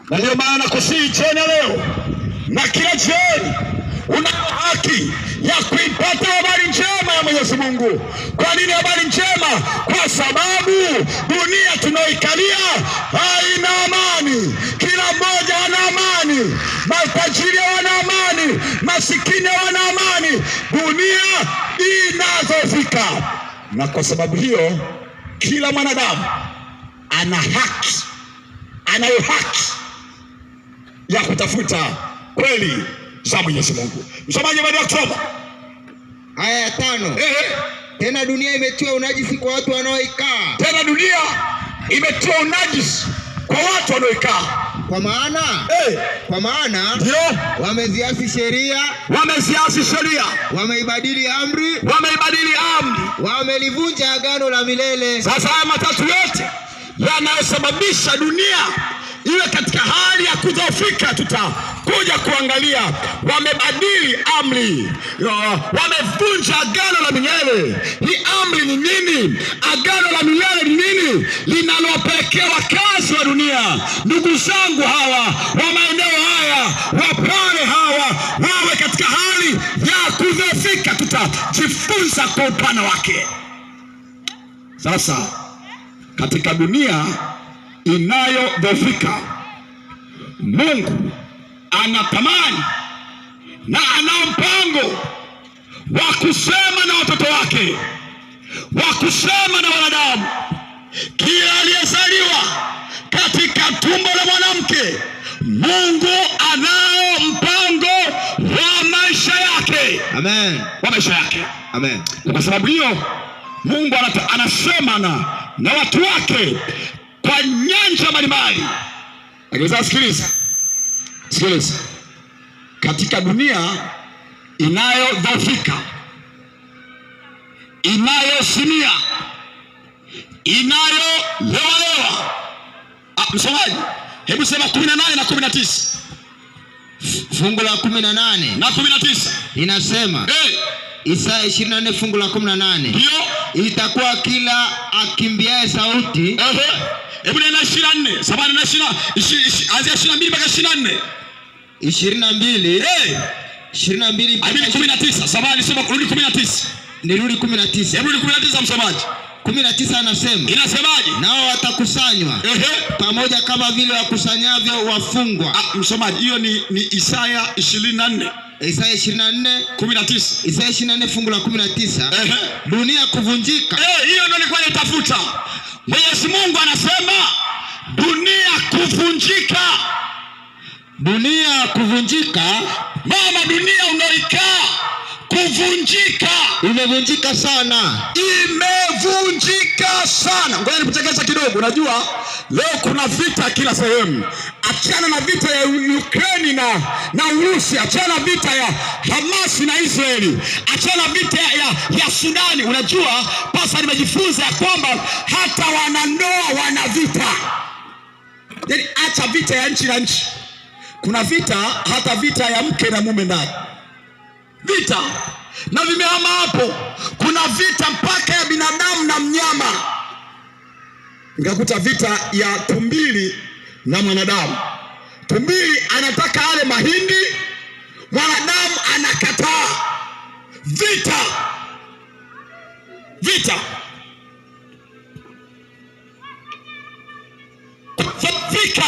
Na ndio maana nakusihi jioni ya leo na kila jioni, unayo haki ya kuipata habari njema ya Mwenyezi Mungu. Kwa nini habari njema? Kwa sababu dunia tunaoikalia haina amani. Kila mmoja ana amani, matajiri hawana amani, masikini hawana amani, dunia inadhoofika. Na kwa sababu hiyo, kila mwanadamu ana haki, anayo haki ya kutafuta kweli za Mwenyezi Mungu. Msomaji, baada ya kusoma Aya ya 5. Tena dunia imetiwa unajisi kwa watu wanaoikaa. Tena dunia imetiwa unajisi kwa watu wanaoikaa. Kwa maana kwa maana ndio wameziasi sheria, wameziasi sheria, wameibadili amri, wameibadili amri, wamelivunja agano la milele. Sasa haya matatu yote yanayosababisha dunia iwe katika hali ya kudhoofika, tutakuja kuangalia. Wamebadili amri, wamevunja agano la milele. Hii amri ni nini? Agano la milele ni nini? Linalowapelekea wakazi wa dunia, ndugu zangu hawa wa maeneo haya, Wapare hawa, wawe katika hali ya kudhoofika. Tutajifunza kwa upana wake. Sasa katika dunia inayodhoofika, Mungu anatamani na ana mpango wa kusema na watoto wake, wa kusema na wanadamu. Kila aliyezaliwa katika tumbo la mwanamke, Mungu anao mpango wa maisha yake. Amen. Wa maisha yake. Amen. Kwa sababu hiyo Mungu anasema na watu wake kwa nyanja mbalimbali. Lakini sasa sikiliza, sikiliza, katika dunia inayodhoofika, inayosimia, inayolewalewa. Msomaji, hebu sema 18 na 19. Fungu la 18 na 19 inasema, Isaya 24 fungu la 18. Ndio. Itakuwa kila akimbiaye sauti. Hebu nenda 24. Sabani na ishirini na, anzia 22 mpaka 24. 22. 22 mpaka Amini 19. Sabani sema kurudi 19. Nirudi 19. Hebu rudi 19 msomaji. 19 anasema. Inasemaje? Nao watakusanywa pamoja kama vile wakusanyavyo wafungwa. Msomaji, hiyo ni Isaya 24. Isaya 24. 19. Isaya 24 fungu la 19. Dunia kuvunjika. Hiyo ndio nilikuwa nitafuta. Mwenyezi Mungu anasema dunia kuvunjika. Dunia kuvunjika. Mama, dunia unaoikaa kuvunjika. Imevunjika sana. Imevunjika sana. Ngoja nikuchekeshe kidogo. Unajua leo kuna vita kila sehemu. Achana na vita ya Ukraine na Urusi, achana na vita ya Hamas na Israeli, achana na vita ya Sudani. Unajua pasa nimejifunza ya kwamba hata wanandoa wana vita. Yaani acha vita ya nchi na nchi. Kuna vita hata vita ya mke na mume ndani. Vita na vimehama hapo. Kuna vita mpaka ya binadamu na mnyama. Nikakuta vita ya tumbili na mwanadamu. Tumbili anataka ale mahindi, mwanadamu anakataa. Vita. Vita. Vita.